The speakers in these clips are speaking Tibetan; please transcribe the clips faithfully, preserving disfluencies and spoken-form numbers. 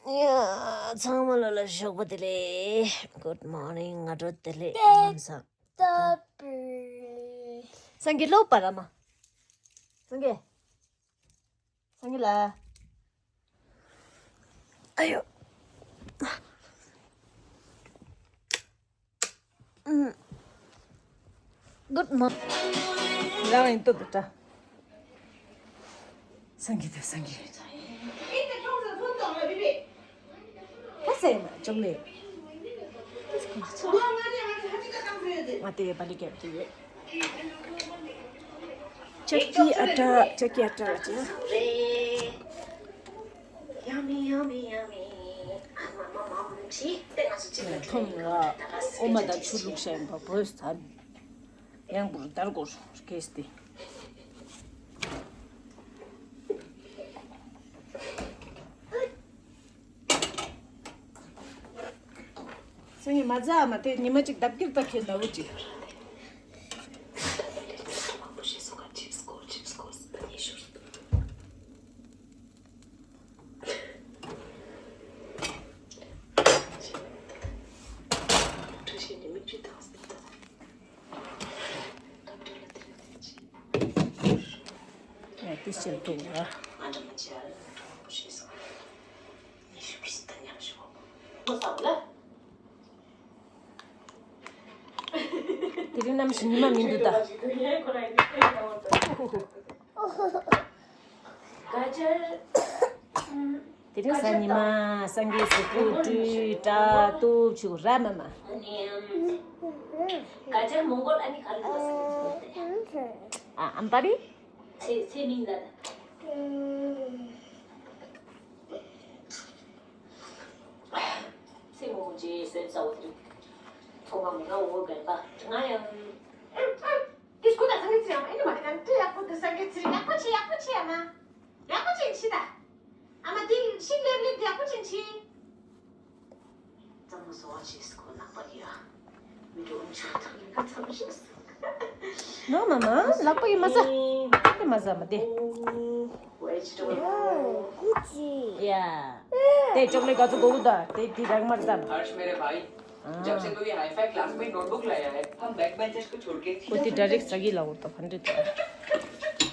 ཡ། ཚང་མ་ལོ་ལ་ཞོགས་པ་བདེ་ལེགས། Good morning། སྔ་དྲོ་བདེ་ལེགས། ལམ་སང་། སང་གི་ལོ་པ་ར་མ། སང་གི། སང་གི་ལ། ཨ་ཡོ། Good morning། རང་ཡིན་ཏོ་ཏ། སང་གི་ཏ་སང་གི། ཁ་སེ་མ་ཅོག་ལེ། ང་དེ་བ་ལི་ཀེབ་ཏུ་ཡོད། ཅ་ཀི་ཨ་ཏྲ། ཅ་ཀི་ཨ་ཏྲ་ཅི། Yummy, yummy, yummy. ཁོང་ལ་ཨོ་མ་དང་ཆུ་བླུགས་བཞག་ཡིན་པ་བོས་ཐན། ཡང་བུར་དར་གོར་སྐེས་ཏེ། སང་ཉིན་མ་ཟ་མ་དེ་ཉི་མ་གཅིག་ལྡབ་ཀྱིར་ལྟ་ཁྱེད་ལ་འུ་ཅིག་ཡ་དེ་ཕྱིར་འདུག་ལ། དེ་རིང་ནམ་ཞིག་ཉི་མ་མི་འདུག་ད། དེ་རིང་གཟའ་ཉི་མ། སང་གི་གཟུགས་པོ་བཀྲུས་སྐྲ་གཏུབ་ཆུ་ར་མ་མ། ཨ་ཨམ་པ་རི། སེམས་མོ་རྗེས་སེམས་ས་འོ་དེ། ཚོང་པ་མི་ང་འོ་དགོན་པ་ང་ཡང་། དེ་སྐུ་ན་སངས་རྒྱས་ཚེ་རིང་ཨེ་ནི་མ་ཁྱེད་དེ་ཡག་པོ་དེ་སངས་རྒྱས་ཚེ་རིང་ཡག་པོ་བྱེད་ཡག་པོ་བྱེད་ཨ་མ། ཡག་པོ་བྱེད་ཤི་ད། ཨ་མ་དེ་ཤི་ལེབ་ལེབ་ཡག་པོ་བྱེད་ཤི། ཙམ་སོ་བ་ཆེ་སྐོ་ནག་པ་ཡ། མི་འགྲོ་འཆུག་ཐག་ཡིན་ཁ་ཚང་ཞིག་སོ། ནོ་མ་མ་ལག་པ་ཡིན་མ་ཟ། དེ་མ་ཟ་མ་དེ། ཡ། དེ་ཅོག་ལེ་ག་ཚོད་གོ་གི་ད། དེ་དེ་རག་མར་ད། हर्ष मेरे भाई, जब से तू ये हाई-फाई क्लास में नोटबुक लाया है, हम बैग बेंचर्स को छोड़ के को ती डायरेक्ट सगी लागो त फंडे त।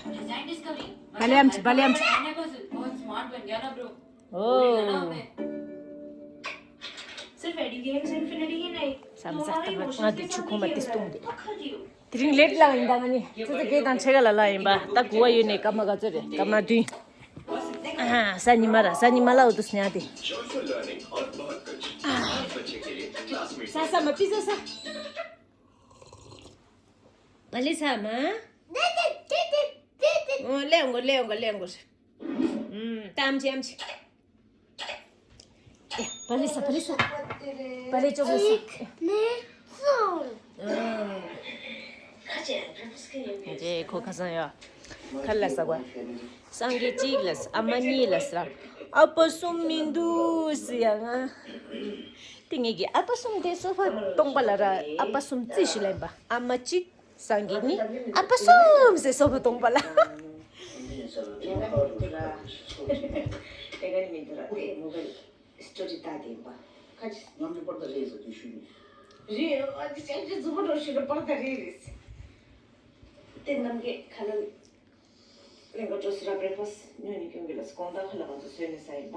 Design discovery. बाले आमची, बाले आमची। बहुत स्मार्ट बन गया ना ब्रो। ओ। सिर्फ एडी गेम्स इन्फिनिटी ही नहीं। सामसा तमा छु खोमा तिस्तुंग दे। तिरिंग लेट ला इंदा मनी। छु छु के दान छेगा ला ला इंबा। ता गुवा यो ने कमा गा चरे। कमा दुई। ཨ། གཟའ་ཉི་མ་ར། གཟའ་ཉི་མ་ལ་འོ་དུ་སྙ་སྟེ། ས་ས་མ་པི་ས་ས། བ་ལི་ས་མ། ཨོ་ལེ་འོང་གོ་ལེ་འོང་གོ་ལེ་འོང་གོ། ཨུམ། ཏམ་ཅམ་ཅི། ཨེ། བ་ལི་ས་བ་ལི་ས། བ་ལི་ཅོག་ལི་ས། ཨ། ཁ་ཅེ་ཁོ་ཁ་སང་ཡོད། ཁ་ལ་ས་བ། སངས་རྒྱས་གཅིག་ལ་ས། ཨ་མ་གཉིས་ལ་ས། ཨ་ཕ་གསུམ་མི་འདུག་ཟེར་ཡ་ང་། དེ་ངེད་ཀྱི་ཨ་ཕ་གསུམ་དེ་སོ་ཕ་སྟོང་པ་ལ་ར། ཨ་ཕ་གསུམ་རྩིས་ཞིག་ལེན་པ། ཨ་མ་གཅིག་སངས་རྒྱས་གཉིས། ཨ་ཕ་གསུམ་ཟེར་སོ་ཕ་སྟོང་པ་ལ། དེ་ག་ནི་མི་འདུག་ར། དེ་མོ་ག་ནི། སི་ཊོ་རི་ལྟ་བསྡད་པ། ཁ་ཅིག་ནམ་རྒྱུན་པར་ད་རེད་ཟེར་དུས་ཞུས་ནས། རེད། ཨ་ཅེ་ཅེ་ཅེ་རྫུན་མ་འགྲོ་ཞིག་རེད། པར་ད་རེད་རེད། དེ་ནམ་གྱི་ཁ་ལ་ལེན་ག་འགྲོ་སི་ར། བྷི་རེག་ཕ་སི་ཊི་ཉོས་ནས་ཁྱོད་ཀྱི་ལ་དགོང་དག་ཁ་ལ་ང་ཚོ་བཟོས་ནས་ཟ་ཡིན་པ།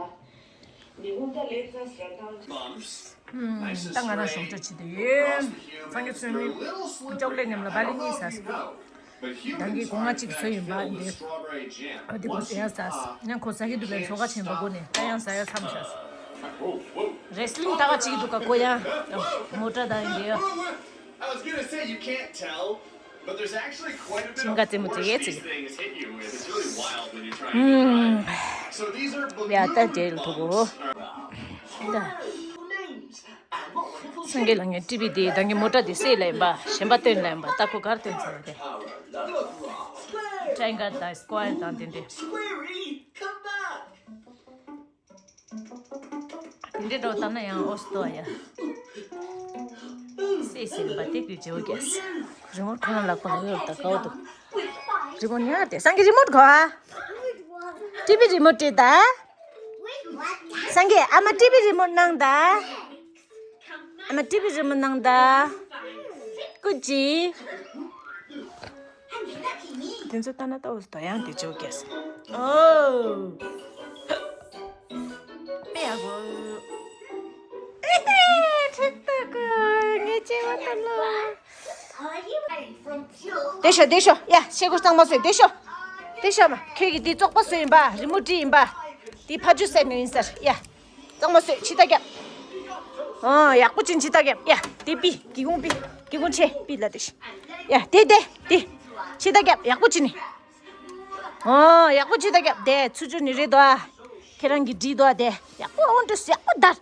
མི་ཁུངས་ད་ལེགས་ཚ་སི་ར་ད། ད་ང་རང་ཞོགས་ཇ་བྱེད་དུ་ཡོད། སང་གི་ཚོད་ནི་ཅོག་ལེ་ཉམས་ལ་བ་ལི་གཉིས་ཟ། ད་གིན་སྒོ་ང་གཅིག་བཟོས་ཡིན་པ། འདི་ཨ་དེ་གོ་ཟེ་ཡ་ཟ། ཡང་ཁོ་ཟ་གི་འདུག་པས་ཟོ་ག་ཆེན་པ་གོ་ནས་ད་ཡང་ཟ་ཡ་མཚམས་བཞག། རེ་སི་ལིང་ལྟ་ག་གཅིག་འདུག་ག་གོ་ཡ། མོ་ཊ་དང་འདི་ཡ། I was gonna say you can't tell, but there's actually quite a bit of force these things hit you with. It's really wild when you try and drive. So these are balloon balloons. ཡ་ད་དེ་ཐུག་གོ། ད། སངས་རྒྱས་ལ་ངས་ཊི་བི་དེ་ད་གིན་མོ་ཊ་དེ་སེ་ལ་ཡིན་པ། གཞན་པ་སྟོན་ལ་ཡིན་པ། ད་ཁོ་གར་སྟོན་ཚར་བ་དེ། Thank God that's quiet དང་དེ་འདྲས། དེ་འདྲས་འགྲོ་བཏང་ན་ཡང་ཨོ་སྟོ་ཡ། སེ་སེ་པ་དེ་གི་ཇོ་གེ་སི། རི་མོ་ཊི་ཁོ་ན་ལ་ཁོ་ན་ཡོད་ད་གའོ་དུ། རི་མོ་ཉར་ཏེ་སངས་རྒྱས་རི་མོ་ཊི་གོ་ཨ། ཊི་བི་རི་མོ་ཊི་ད། སངས་རྒྱས། ཨ་མ་ཊི་བི་རི་མོཊ་གནང་ད། ཨ་མ་ཊི་བི་རི་མོཊ་གནང་ད། ཀུ་ཅི། དེ་ཚོ་ལྟ་ན་ལྟ་བུ་དོ་ཡང་དེ་ཆོ་གས། ཨོ། པེ་ཡ་གོ། ཨེ་ཧེ། ཁྲིད་ད་གོ། ངས་བྱས་པ་ལྟ་ལོ། དེ་ཤོ་དེ་ཤོ། ཡ། ཤེལ་སྒོ་གཙང་མ་བཟོས། དེ་ཤོ། དེ་ཤོ་མ། ཁྱོད་ཀྱི་དེ་བཙོག་པ་བཟོས་ཡིན་པ། རི་མོ་བྲིས་ཡིན་པ། དེ་ཕ་ཇུ་ཟེར་ནི་ཡིན་ཟེར། ཡ། གཙང་མ་བཟོས། ཕྱི་ལྟ་རྒྱབ། ཨ། ཡག་པོ་བྱིན། ཕྱི་ལྟ་རྒྱབ། ཡ། དེ་པི། སྒེའུ་ཁུང་པི། སྒེའུ་ཁུང་ཕྱེ། པི་ལ་དེ་ཤི། ཡ། དེ་དེ་དེ། ཕྱི་ལྟ་རྒྱབ། ཡག་པོ་བྱིན་ནི། ཨ། ཡག་པོ་ཕྱི་ལྟ་རྒྱབ། དེ་ཚུར་ཅུ་ནི་རེད་དོ། ཨ། ཁྱེད་རང་གི་བྲིས་དོ། ཨ། དེ་ཡག་པོ་འོང་དུས་ཡག་པོ་དར།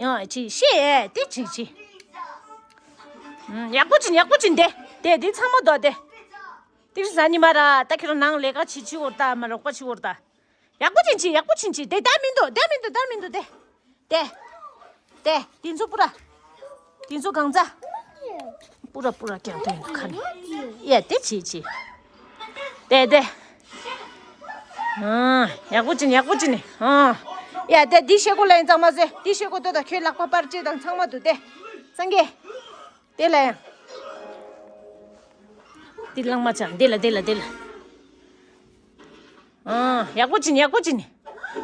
ཡ། ཅི་ཤེས་དེ་ཅི་ཅི། ཡག་པོ་བྱིན། ཡག་པོ་བྱིན། དེ་དེ་དེ་ཚང་མ་དོ། དེ། དེ་རིང་གཟའ་ཉི་མ་ར། ད་ཁྱེད་རང་ནང་ལས་ཀ་བྱེད་བྱེད་འོར་ད། མ་རོགས་པ་བྱེད་འོར་ད། ཡག་པོ་བྱིན་ཅི། ཡག་པོ་བྱིན་ཅི། དེ་ད་མི་འདུག་དེ་མི་འདུག་དེ་མི་འདུག་དེ། དེ། དེ། དེ་ཚོ་པུ་ར། དེ་ཚོ་གང་ཚ། པུ་ར་པུ་ར་ཀྱང་དེ་ཁ་ནས། ཡ། དེ་བྱེད་ཅི། དེ་དེ། ཨ། ཡག་པོ་བྱིན། ཡག་པོ་བྱིན་ནི། ཨ། ཡ། དེ་འདི་ཤེལ་སྒོ་ལ་ཡིན། གཙང་མ་བཟོས། འདི་ཤེལ་སྒོ་དོ། ད་ཁྱོད་ལག་པ་པར་ཅེ་དང་ཚང་མ་འདུག་དེ། སངས་རྒྱས། དེ་ལ་ཡང་། དེ་ལང་མ་ཆག་འདི་ལ་འདི་ལ་འདི་ལ། ཨ། ཡག་པོ་བྱིན། ཡག་པོ་བྱིན།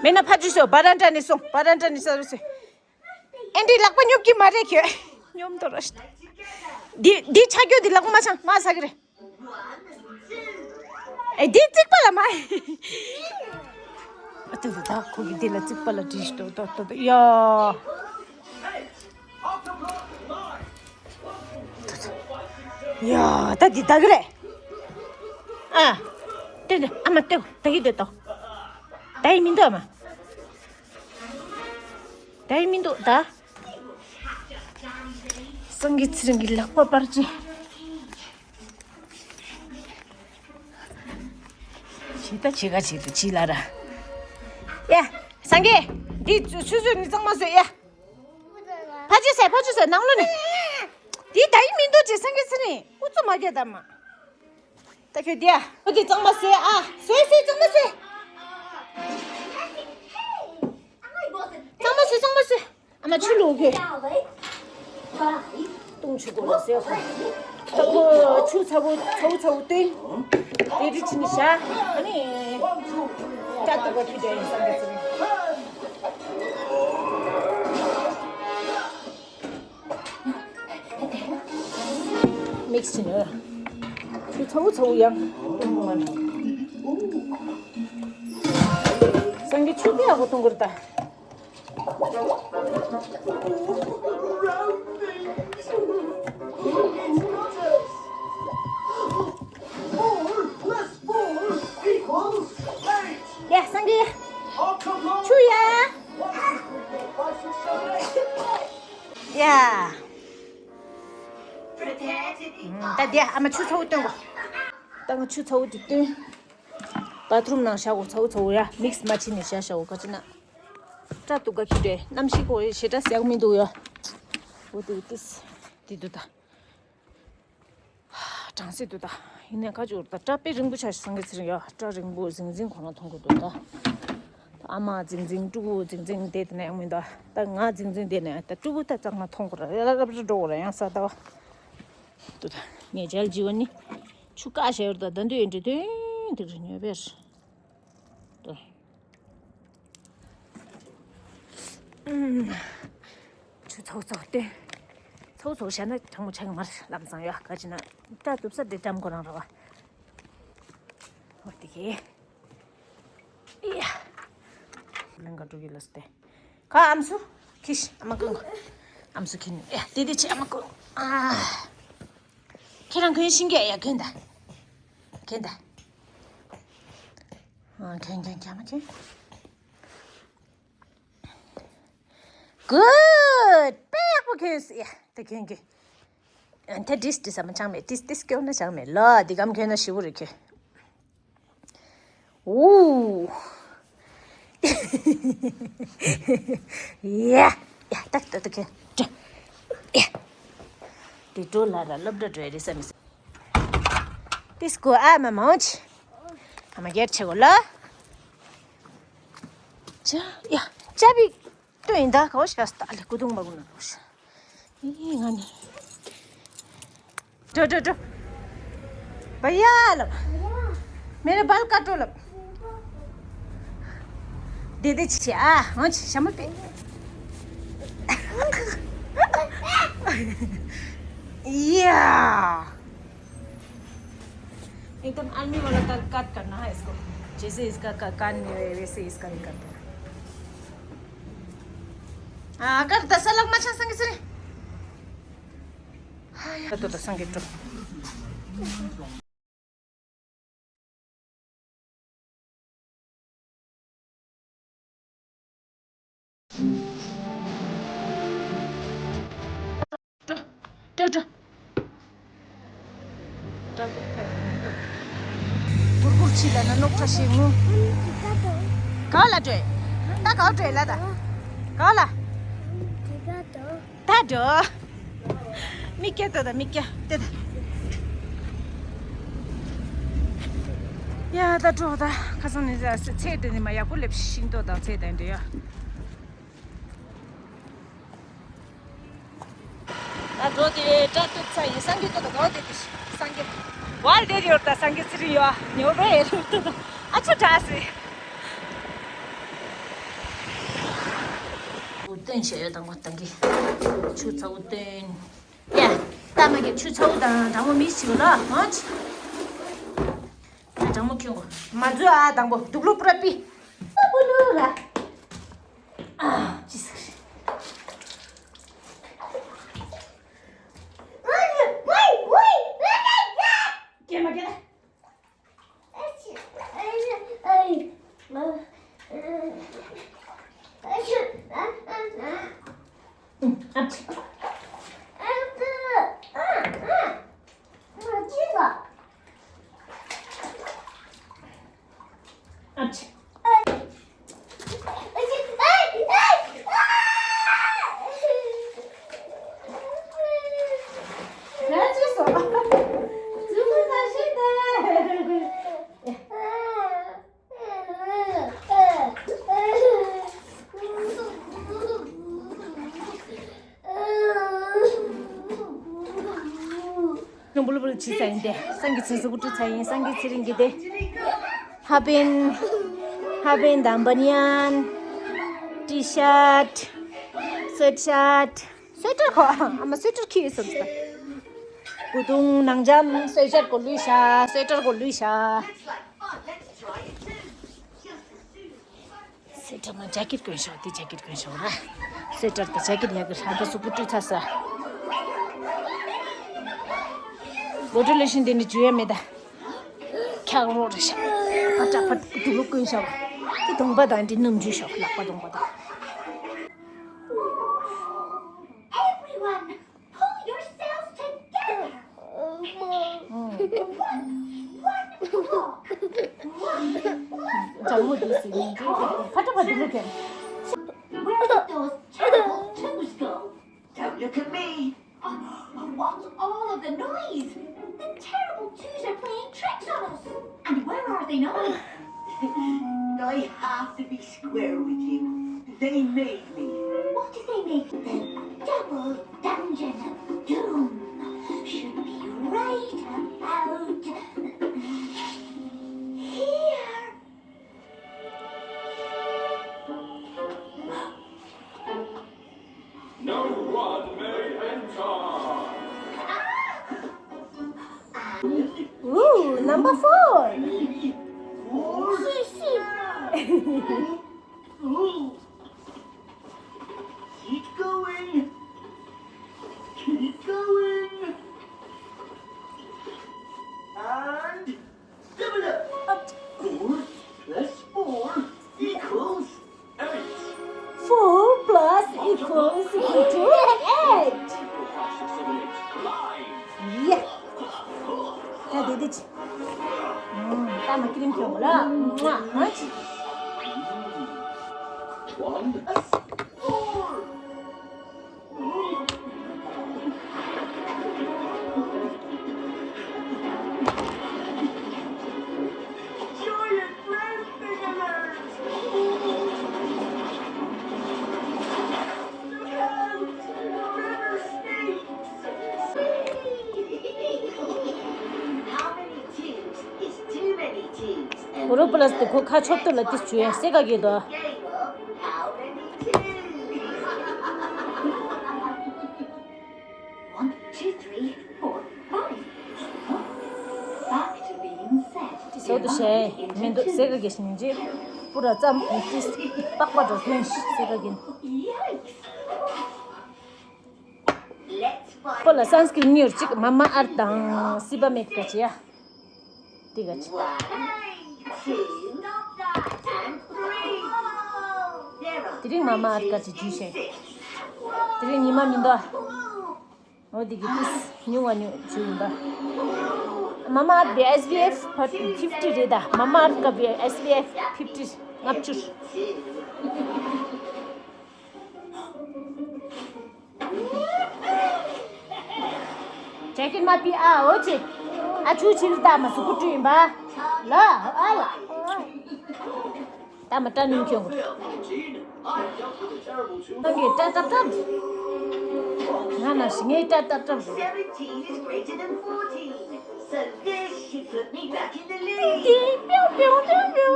མེད་ན་ཕ་ཇུ་སོ། བ་རན་ཏྲ་ནས་སོང་། བ་རན་ཏྲ་ནས་སོ་སོ། ཨེ་འདྲའི་ལག་པ་སྙོབ་ཀྱི་མ་རེད་ཁྱོད། སྙོབ་འདོར་ར་ཤི། འདི་འདི་ཆ་རྒྱུ་འདི་ལག་པ་མ་ཆང་མ་ཟ་གི་རེད། ཨེ་འདི་རྩིག་པ་ལ་མ། ཨ་ཏི་ཏི་ད་ཁོ་གི་འདི་ལ་རྩིག་པ་ལ་བྲིས་ཤི་ཏོ་ཏོ་ཏོ་ཡ། ཡ། ད་འདི་ད་གི་རེད། ཨ། ཏེ་ཏེ་ཨ་མ་ཏེ་ད་གི་ཏེ་ཏོ། ད་ཡི་མི་འདུག་ཨ་མ། ད་ཡི་མི་འདུག་ད། སངས་རྒྱས་ཚེ་རིང་གི་ལག་པ་པར་ཅི། ཇི་ལྟ་ཇི་ག་ཇི་ལྟ་ཇི་ལ་ར། ཡ། སངས་རྒྱས། འདི་ཆུ་ཚོད་ནི་གཙང་མ་བཟོས་ཡ། ཕ་ཆུ་ཟེར་ཕ་ཆུ་ཟེར་ནང་ལོ་ནི། འདི་ད་ཡི་མི་འདུག་ཅེས་སངས་རྒྱས་ཚེ་རིང་ཨུ་ཚུགས་མ་རྒྱག་ད་མ། ད་ཁྱོད་འདི་ཡ། ཨོ་འདི་གཙང་མ་བཟོས་ཨ། བཟོས་བཟོས་གཙང་མ་བཟོས། གཙང་མ་བཟོས་གཙང་མ་བཟོས། ཨ་མ་ཆུ་ལོག་གི། ཏུང་ཆུ་གོ་ལ་སེ་ཧོ། ད་ཁོ་ཆུ་ཚ་བོ་ཚ་བོ་ཚ་བོ་བཏོན། དེ་རི་ཆི་ནི་ཤ། ཨ་ནི། ཀྲ་ཏུ་ག་ཁྱི་དེ་ཡིན་སང་གི་ཚི། མིག་སི་ནི། ཆུ་ཚ་བོ་ཚ་བོ་ཡང་། སང་གི་ཆུ་དེ་ཡག་པོ་གཏོང་དགོས་རེད་ད། ཡ། སང་གི། ཆུ་ཡ། ཡ། ད་དེ་ཨ་མ་ཆུ་ཚ་བོ་བཏོན་གོ། ད་ང་ཆུ་ཚ་བོ་དེ་བཏོན། བ་ཐི་རུམ་ནང་བཞག་གོ། ཚ་བོ་ཚ་བོ་ཡ། མིག་སི་མ་བྱེད་ནས་བཞག་བཞག་གོ་ག་ཅི་ན། སྐྲ་དུ་ག་ཁྱི་དྲེ་གནམ་གཤིས་ཁོ་ཞེ་དྲག་ཟེར་མི་འདུག་ཡ། འོ་དེ་ཏིས། དེ་དུ་ད། གྲང་སེ་དུ་ད། ཡིན་ནའི་ཁ་ཅིག་ད་སྐྲ་དཔེ་རིང་པོ་ཆགས་ཤག་སང་གི་ཚེ་རིང་ཡ། སྐྲ་རིང་པོ་ཟིང་ཟིང་ཁོ་རང་མཐོང་གི་འདུག་ད། ཨ་མ་ཟིང་ཟིང་ཕྲུ་གུ་ཟིང་ཟིང་བསྡད་དེ་ན་ཡང་མི་འདུག་ད་ང་ཟིང་ཟིང་བསྡད་ན་ཡང་ད་ཕྲུ་གུ་ད་གཙང་མ་མཐོང་གི་ར་ར་ར་ར་འགྲོ་གི་ར་ཡང་ས་ད་བ། དུ་ད་ངས་ཇལ་ཇི་བ་ནི་ཆུ་ཀ་ཞེ་བར་ད་ད་འདོད་ཡོད་འདྲི་དོན་དེ་རི་ཉོས་པས། དུ། ཆུ་ཚོགས་ཚོགས་ཏེ། ཚོགས་ཚོགས་བྱས་ན་གྲང་མོ་ཆགས་ཀྱི་མ་རེད་ལམ་སང་ཡོད་ག་ཅི་ན། སྐྲ་གཏུབ་ས་དེ་ཀྲམ་ཁོ་རང་ར་བ། འོ་དེ་གས། ཨི་ཡ། ལན་ག་འགྲོ་གི་ལ་སྟེ། ཁ་ཨམ་སུ། ཁིཤ་ཨ་མ་ཀུན། ཨམ་སུ་ཁིན། ཨེ་དེ་དེ་ཆེ་ཨ་མ་ཀུན། ཨ། ཁྱེད་རང་གོན་ཤིང་གས་ཡ་གོན་ད། གོན་ད། ཨ་གོན་གོན་གོན་མ་གོན། གུད། དཔེ་ཡག་པོ་གྱོན་སོང་ཡ། ད་གྱོན་གྱོན། ཨ་ད་ཏིས་ཏིས་ཨ་མ་ཆང་མེད། ཏིས་ཏིས་སྐྱོན་ན་ཆང་མེད་ལོ། འདི་གམ་གྱོན་ན་ཞི་བོ་རེད་ཁྱོད། ཨུ། ཡ། ཡ་ད་ད་ད་གྱོན། ཡ། དེ་འགྲོ་ལ་ར་སློབ་གྲྭ་འགྲོ་ཡ་རེད་བསམ་མི་སྲིད། ཏིས་ཀོ་ཨ་མ་མང་ཆེ། ཨ་མ་རྒྱལ་ཆེ་གོ་ལ། ཅ་ཡ། चाबी तो इंदा कहो शास्ता ले कुदुंग बगुना कहो। ये गाने। Draw, draw, draw. भैया लो। मेरे बाल काटो लो। दे दे छिया। हाँ, शमा पे। या। एकदम आर्मी वाला कट करना है इसको। जैसे इसका कान में है, वैसे इसका भी करना है। अगर दस लाख मा छ संगे से। हाय, तो दस संगे तो। ཀུར་ཀུར་ཕྱི་ལ་ན་ནོག་ཁྲ་ཤེས་ངུ། ག་ལ་འགྲོ། ད་ག་འགྲོ་ལ་ད། ག་ལ། ད་འགྲོ། མི་སྐྱ་ཏོ་ད་མི་སྐྱ་ཏེ་ད། ཡ་ད་འགྲོ་ད་ཁ་སང་ནས་ཚེ་དེ་ནས་མ་ཡག་པོ་ལེབ་ཤིང་ཏོ་ད་ཚེ་དང་འདྲེ་ཡ། ད་འགྲོ་དེ་སྐྲ་གཏུབ་ཚར་ཡིན། སངས་རྒྱས་ཏོ་ད་ག་བ་དེ་དེ་སངས་རྒྱས་བར་དེ་ཡོད་ད་སངས་རྒྱས་ཚེ་རིང་ཡོད་ཉོ་རོ་ཨེ་རུ་ཏོ་ད་ཨ་ཆུ་དྲག་སི། འུ་སྟོན་བྱས་ཡོད་དང་པོ་དང་གི་ཆུ་ཚ་འུ་སྟོན། ཡ། ད་མ་གི་ཆུ་ཚ་འུ་དང་དང་པོ་མི་ཞིག་ལ་ཧོ་ཆ། ད་དང་པོ་ཁྱོད་གོ་མ་འཛུལ་ཨ་དང་པོ་དུག་ལུ་པུ་ར་པི། ཨ་བུ་ལུ་ར། ཨ་ཅི་ཟེར། སྐྱེ་མ་སྐྱེ་ད། ནོར་བུ་ལ་བུ་ལ་ཕྱི་ས་ཡིན་ཏེ། སངས་རྒྱས་ཚེ་སྲོག་བཀྲུ་ཚ་ཡིན། སངས་རྒྱས་ཚེ་རིང་གི་ཏེ། ཧ་པན། ཧ་པན་དང་བ་ནི་ཡན། ཏི་ཤར། སུའེ་ཤར། སུའེ་ཊར་ཁོ། ཨ་མ་སུའེ་ཊར་ཁྱེར་སོང་ཙང་། སྐུ་གདུང་ནང་འཇམ་སུའེ་ཤར་གོ་ལུས་ཤ། སུའེ་ཊར་གོ་ལུས་ཤ། སུའེ་ཊར་མ་ཇེ་ཀེཊ་གོན་ཤོག་དེ་ཇེ་ཀེཊ་གོན་ཤོག་ར། སུའེ་ཊར་དང་ཇེ་ཀེཊ་ཡག་གི་ཧ་ད་སུ་པུ་ཏུ་ཚ་ས། བོ་ཊི་ལེ་ཤིན་དེ་ནི་ཇུ་ཡ་མེ་ད། འཁྱག་རོགས་རེ་ཤག་ཕ་ཏྲ་ཕ་དུ་ལུ་གོན་ཤོག་དེ་གདོང་པ་དང་དེ་སྣུམ་འཇུ་ཤོག་ལག་པ་གདོང་པ་དང་། Everyone, pull yourselves together. One, one o'clock. One o'clock. ཇ་མོ་དེ་སི་ནི་ཕ་ཏྲ་ཕ་དུ་ལུ་གན། Where did those terrible twos go? Don't look at me. Oh, what's all of the noise? The terrible twos are playing tricks on us. And where are they now? I have to be square with you. They made me. What did they make? The double dungeon of doom should be right about here. No one may enter. Ooh, number four. Keep going. Keep going. And Double up. Four plus four equals eight. Four plus equals equal to eight. Yeah. ད་དེ་དེ་ཅི། ཨུམ། ད་མ་ཀི་རིམ་ཁྱོད་ལ། ཨུམ། ཨ་ཅི། One. Four. Giant raspberry alert! ཁོ་རོ་པ་ལ་སི་དེ་ཁོ་ཁ་ཆོབ་ཏུ་ལ་ཏིས་བྱུ་ཡ་སེ་ག་གེ་དོ། ཏིས་སོ་ཏུ་ཤེ་མི་འདུག་སེ་ག་གེ་ཤིན་ཅི་པུ་ར་ཙམ་ཏིས་པག་པ་འགྲོ་ཐོན་སེ་ག་གེ། པོ་ལ་སན་སི་ཀྲིན་ཉུར་གཅིག་མ་མ་ཨར་དང་སི་བ་མེད་ག་ཅི་ཡ། དེ་ག་ཅི། དེ་རིང་མ་མ་ཨར་ག་ཅི་ཇུས་བྱས། དེ་རིང་ཉི་མ་མི་འདུག་འོ་དེ་གི་ཏིས་ཉུང་བ་ཉུང་ཇུས་ཡིན་པ། མ་མ་ཨར་བི་ཨེས་བི་ཨེཕ་ཕིབ་ཊི་རེད་ད། མ་མ་ཨར་ག་བི་ཨེས་བི་ཨེཕ་ཕིབ་ཊི་ལྔ་བཅུ། ཇེ་ཀེན་མ་པི་ཨ་འོ་ཅི། ཨ་ཆུ་ཆིལ་ད་མ་སུ་ཀུ་ཏུ་ཡིན་པ། ལ་ཨ་ལ། ད་མ་ཏྲ་ནིང་ཁྱོད་གོ། ད་ངས་ཏྲ་ཏྲ་ཏྲ། ང་ན་ཞི་ངས་ཏྲ་ཏྲ་ཏྲ། Seventeen is greater than fourteen. So this should put me back in the lead. ཏིང་ཏིང་པིའུ་པིའུ་པིའུ་པིའུ།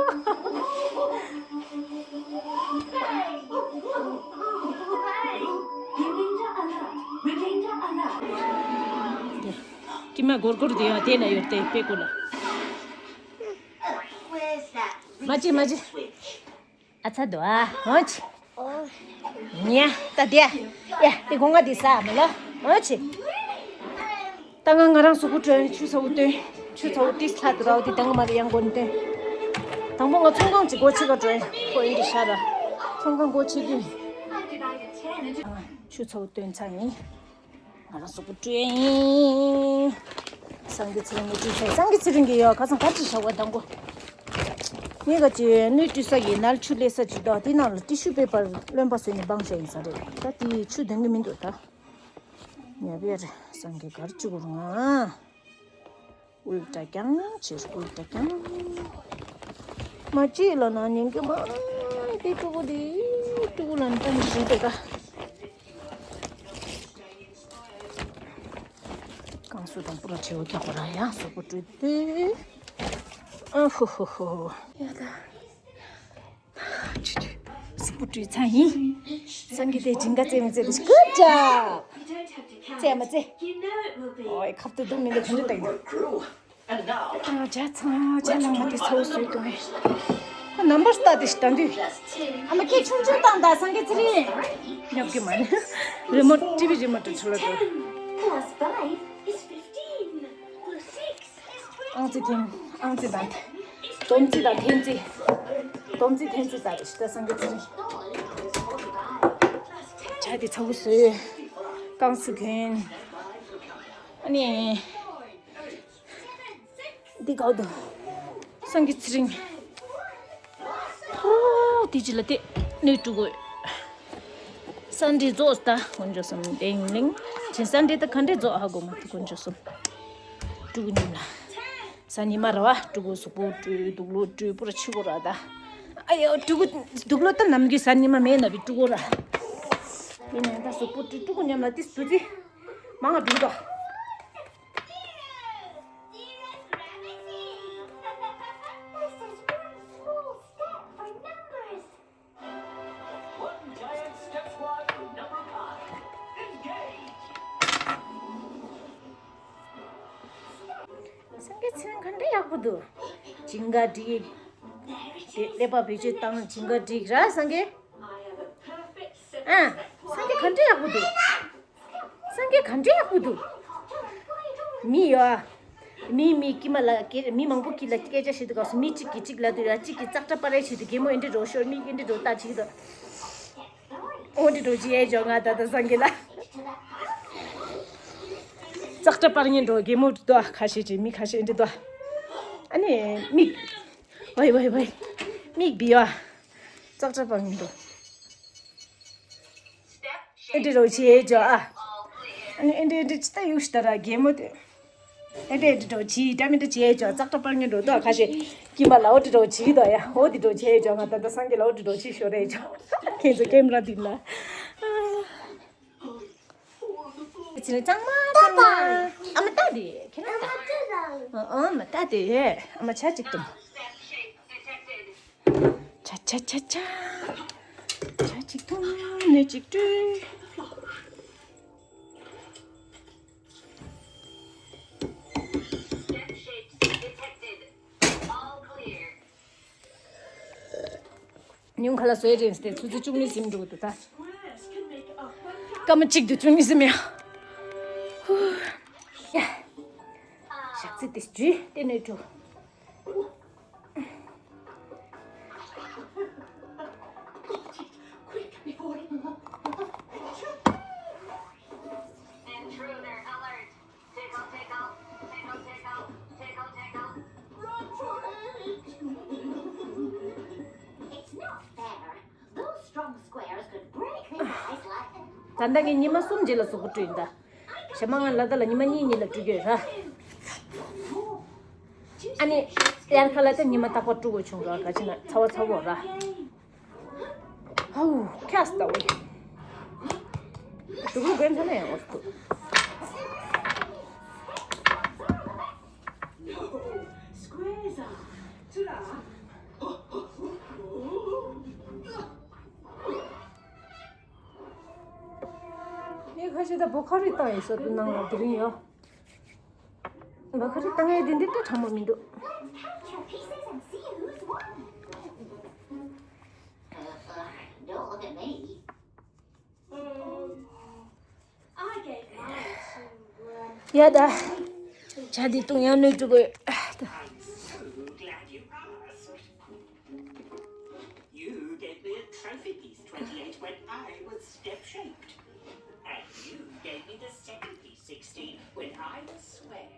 Remainder alert. Remainder alert. ཀྱི་མ་སྒོར་སྒོར་དེ་ཡང་དེ་ན་ཡོད་དེ་པེ་ཀོ་ལ། Where's that མ་ཅི་མ་ཅི། reset switch? ཨ་ཚ་དོ་ཨ་ཧོ་ཆི། ཉ་ད་དེ་ཡ་དེ་གོང་ང་དེ་ས་མ་ལ་ཧོ་ཆི། ད་ང་ང་རང་སུ་ཀུ་ཏྲ་ཆུ་ཚ་བོ་སྟོན། ཆུ་ཚ་བོ་ཏིས་ལྷ་དུ་རའོ་དེ་དང་མ་རེ་ཡང་གོན་སྟོན། དང་པོ་ང་ཚོང་ཁང་ཅིག་སྒོ་ཕྱེ་ག་འགྲོ་ཡིན་ཁོ་ཡིན་དེ་ཤ་ར། ཚོང་ཁང་སྒོ་ཕྱེ་དུས་ཆུ་ཚ་བོ་སྟོན་ཚར་ཡིན། ང་རང་སོག་པོ་སྤྲོད་ཡིན། སངས་རྒྱས་ཚེ་རིང་གི་སྤྲོད་ཚེ་སངས་རྒྱས་ཚེ་རིང་གི་ཡོད་ཁ་སང་ག་ཅི་བྱ་བ་དང་གོ། ངས་ག་ཅི་སྣོད་བཀྲུ་ས་ཡི་ནལ་ཆུ་ལས་ས་ཅི་དོ་དེ་ནང་ལ་ཏི་ཤུ་པེ་པར་རློན་པ་བཟོས་ནས་སྦང་བྱ་ཡིན་ས་རེད། ད་དེ་ཆུ་འདོན་གི་མི་འདུག་ད། ཉ་པེར་སངས་རྒྱས་གར་བཅུག་རུང་ང་། ཨུལ་ཏྲ་ཀྱང་ཕྱིར་ཨུལ་ཏྲ་ཀྱང་། མ་ཅི་ལ་ན་ཉན་གི་མ། དེ་ཕྲུ་གུ་དེ་ཕྲུ་གུ་ལ་ན་ཏང་གི་ཞིག་དེ་ད། ཀང་སུ་དང་པུ་ར་ཆེ་བོ་ཀྱག་པ་ར་ཡང་སོག་པོ་སྤྲོད་དེ། ཨ་ཧོ་ཧོ་ཧོ། ཡ་ད། ཆུ་ཆུ། སུ་པུ་ཏྲུ་ཚང་ཡིན། སངས་རྒྱས་དེ་ཇིང་ག་རྩེ་མི་རྩེ་དེ་ཀུ་ཅག་རྩེ་མ་རྩེ། ཨོའི་ཁབ་ཏུ་དུ་མི་འདུག་ག་འདུག་ད་ཡིན། ཨ་ཇ་ཚང་ཇ་ལང་མ་དེ་ཚ་བོ་བཟོས་དུ་ངས། ཁོ་ནམ་བར་ལྟ་དེ་ཞིག་ད་འདུས། ཨ་མ་ཁྱེད་ཆུང་ཆུང་བཏང་ད་སངས་རྒྱས་ཚེ་རིང་། ཉོབ་ཀྱི་མ་རེད། རི་མོ་ཊི་བི་རི་མོ་ཊི་ཚུར་ལ་འགྲོ། Plus five is fifteen. Plus six is twenty. ཨང་རྩིས་འཐེན། ཨང་རྩིས་དང་། སྡོམ་རྩིས་དང་འཐེན་རྩིས། སྡོམ་རྩིས་འཐེན་རྩིས་དང་རེ་ཞིག་ད་སངས་རྒྱས་ཚེ་རིང་། ཇ་དེ་ཚ་བོ་བཟོས། ཀང་སུ་གྱོན། ཨ་ནི། འདི་གའོ་དུ། སངས་རྒྱས་ཚེ་རིང་། ཨོ་དེ་ཅི་ལ་དེ་ནུས་དྲུག་གོ། སན་ཌེ་རྫོགས་ད་དཀོན་མཆོག་གསུམ་ལྡེང་ལྡེང་། ཅི་སན་ཌེ་ད་ག་འདྲས་རྫོགས་ཧ་གོ་མ་ཐུ་དཀོན་མཆོག་གསུམ། ཕྲུ་གུ་ཉིན་ལ། སང་ཉི་མ་ར་བ་ཕྲུ་གུ་གཟུགས་པོ་བཀྲུས་དུག་ལོག་བཀྲུས་པུ་ར་ཆུ་གོ་ར་ད། ཨ་ཡོ་ཕྲུ་གུ་དུག་ལོག་ད་ནམ་རྒྱུན་སང་ཉི་མ་མེད་ན་བི་ཕྲུ་གུ་ར། ཡིན་ནའི་ད་གཟུགས་པོ་བཀྲུས་ཕྲུ་གུ་མཉམ་ལ་ཏིས་དུ་ཙི། མང་ང་བི་དོ། One giant step squad number five. Engage. སངས་རྒྱས་ཚེ་རིང་ག་འདྲ་ཡག་པོ་འདུག་ཇིང་ག་སྒྲིག་དེ་ཀླད་པ་བེད་སྤྱོད་བཏང་ཇིང་ག་སྒྲིག་ར་སངས་རྒྱས། ཨ། སངས་རྒྱས་ག་འདྲ་ཡག་པོ་འདུག་སངས་རྒྱས་ག་འདྲ་ཡག་པོ་འདུག་མི་ཡོད་ཨ། མི་མི་ཀི་མ་ལ་ཀེ་མི་མང་པོ་ཀི་ལ་སྐད་ཆ་བཤད་དུས་སྐབས་སུ་མི་གཅིག་གིས་གཅིག་ལབ་དུས་ལ་གཅིག་གིས་ཙག་སྒྲ་པར་རེ་བྱེད་དུས་གད་མོ་ཨེ་འདྲ་རོ་ཤོར་མིག་ཨེ་འདྲ་རོ་ལྟ་བྱེད་ཀྱི་འདུག་ཨོ་འདྲ་རོ་ཅི་ཨེ་ཇོ་ང་ད་ད་སངས་རྒྱས་ལ། ཙག་སྒྲ་པར་ཉན་འགྲོ་གད་མོ་འདུག་ཁ་ཤས་ཀྱིས་མི་ཁ་ཤས་ཨེ་འདྲ་འདུག་ཨ་ནི་མིག་ཝའི་ཝའི་ཝའི། མིག་བི་ཡ། ཙག་ཙག་པ་མི་འདུག་ཨེ་འདྲ་རོ་བྱེད་ཅོ་ཨ། ཨ་ནི་ཨེ་འདྲ་ཨེ་འདྲ་ཅི་ལྟ་ཡུག་ཤི་ད་ར་གད་མོ་དེ། ཨེ་འདྲ་ཨེ་འདྲ་རོ་བྱེད་འདྲ་མི་འདྲ་བྱེད་ཅོ་ཙག་ཙག་པ་མི་འདུག་ད་ཁ་ཤས་ཀྱི་མ་ལ་འོ་འདྲ་རོ་བྱེད་ད་ཡ་འོ་འདི་རོ་བྱེད་ཅོ་ང་ད་ད་སངས་རྒྱས་ལ་འོ་འདྲ་རོ་བྱེད་ཤོ་རེ་ཅོ། ཁྱེད་ཚོ་ཀེམ་ར་འདི་ལ། ཅི་ནས་གཙང་མ་གཙང་མ། ཨ་མ་ལྟ་དེ་ཁྱེད་རང་ལྟ། ཨ་མ་ལྟ་དེ་ཨ་མ་ཆ་གཅིག་ཏུ། ཆ་ཆ་ཆ་ཆ། ཇ་གཅིག་འཐུང་། སྣོད་གཅིག་བཀྲུས། ཉུང་ཁ་ལ་བཟོས་རེད་དེ་ཆུ་ཚོད་བཅུ་གཉིས་ཟིན་འགྲོ་གི་འདུག་ད། སྐར་མ་གཅིག་ཏུ་བཅུ་གཉིས་ཟིན་མེད། ཧུ། ཡ། ཞག་ཚི་དེ་ཇུས་དེ་ནས་འགྲོ། Intruder alert. Tickle, tickle, tickle, tickle, tickle, tickle, tickle. Run for it! It's not fair. Those strong squares could break the ice like. ད་ལྟ་ངས་ཉི་མ་གསུམ་རྗེས་ལ་གཟུགས་པོ་བཀྲུས་ཡིན་ད། ཞྭ་མ་ང་ལ་ད་ལ་ཉི་མ་གཉིས་གཉིས་ལ་བཀྲུ་གི་ཡོད་ར། ཨ་ནི། དབྱར་ཁ་ལ་ད་ཉི་མ་རྟག་པར་བཀྲུ་དགོས་བྱུང་ར། ག་ཅི་ན་ཚ་བ་ཚ་བོ་ར། ཧའུ། ཁྱ་སྟ་བོ། དུག་ལོག་གན་ཚ་ནས་འོ་སྐུ། Squares are. ངས་ཁ་ཤས་ད་བོ་ཁ་རི་བཏང་ཡིན་ས་དུ་ནང་ལ་དེ་རིང་ཡོད། བོ་ཁ་རི་བཏང་ཡས་དེ་འདི་ལྟ་ཁྲ་མོ་མི་འདུག Let's count your pieces and see who's won. Uh, uh, don't look at me. I gave mine to, um, ཡ་ད། ཇ་འདི་བཏུང་ཡང་སྣོད་བཀྲུ་དགོས། I'm so glad you asked. You gave me a trophy piece twenty-eight when I was step shaped. And you gave me the second piece sixteen when I was square.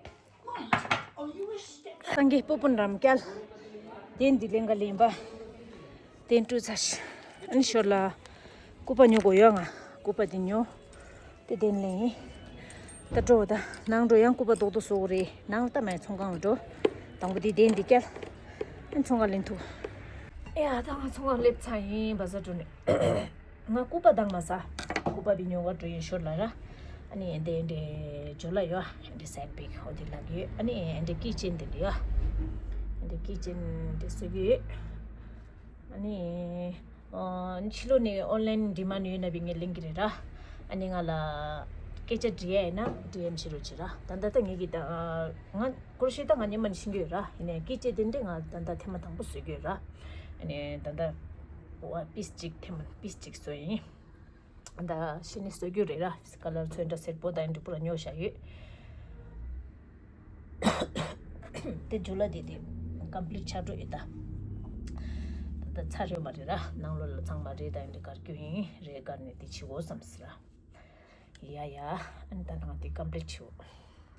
Wait, are you a step? སངས་རྒྱས་སྤོབས་པོ་འགྲམ་སྐྱལ། དེ་འདི་ལེན་ག་ལེན་པ། དེ་འགྲོ་ཚར་ཤག་ཨ་ནི་ཞོར་ལ། སྐུད་པ་ཉོ་དགོས་ཡོད་ང་། སྐུད་པ་དེ་ཉོ། དེ་དེ་ལེན་ཡིན། ད་འགྲོ་ད། ནང་འགྲོ་ཡང་སྐུད་པ་རྡོག་རྡོག་བཟོ་དགོས་རེད། ནང་ལ་ད་མ་ཡ་ཚོང་ཁང་ལ་འགྲོ། དང་པོ་དེ་དེ་འདི་སྐྱལ། ཨ་ནི་ཚོང་ཁང་ལེན་ཐུབ། ཨེ་ཡ་ད་ང་ཚོང་ཁང་སླེབས་ཚར་ཡིན། བ་ཟ་འགྲོ་ནས། ང་སྐུད་པ་བཏང་མ་ཟ། སྐུད་པ་བི་ཉོ་ག་འགྲོ་ཡིན་ཞོར་ལ་ར། ཨ་ནི་འདི་འདི་ཇོ་ལ་ཡོད། འདི་སེག་པིག་ཧོ་འདི་ལག་ཡོད། ཨ་ནི་འདི་ཀི་ཅན་འདི་ལ་ཡོད། འདི་ཀི་ཅན་འདི་བཟོ་གི་ཡོད། ཨ་ནི། ཨ་ཕྱི་ལོགས་ནས་ཨོན་ལན་ཌི་མན་ཌ་ཡོད་ན་བི་ངས་ལེན་གི་རེད་ར། ཨ་ནི་ང་ལ་སྐད་ཆ་འདྲི་ཡ་ཡིན་ན་ཌི་ཨེམ་བྱེད་རོགས་བྱེད་ར། ད་ལྟ་ད་ངས་གི་ད་ང་ཀོ་རོ་ཤི་ཡེ་ད་ང་སྔོན་མ་ནས་ཤེས་ཀྱི་ཡོད་ར། ཡིན་ནའི་སྐད་ཆ་དེ་འདྲས་ང་ད་ལྟ་ཐེངས་མ་དང་པོ་བཟོ་གི་ཡོད་ར། ཨ་ནི་ད་ལྟ་པིས་གཅིག་ཐེངས་མ་པིས་གཅིག་བཟོ་ཡིན། ད་ཤི་ནི་བཟོ་རྒྱུ་རེད་ར། ཀ་ལར་ཚོན་ཁྲ་སེར་པོ་དང་འདི་པུ་ར་ཉོ་བཞག་ཡོད། དེ་ཇུ་ལ་དེ་དེ་ཀམ་པི་ལིཊ་ཆགས་འགྲོ་ཡོད་ད། ད་ད་ཚར་ཡོད་མ་རེད་ར། ནང་ལོགས་ལ་ཚང་མ་རེད་ད། འདི་དགར་རྒྱུ་ཡིན། རེད་དགར་ནས་དེ་བྱེད་དགོས་བསམ་སི་ར། ཡ་ཡ། ཨ་ནི་ད་ནང་དེ་ཀམ་པི་ལིཊ་བྱེད་འོ།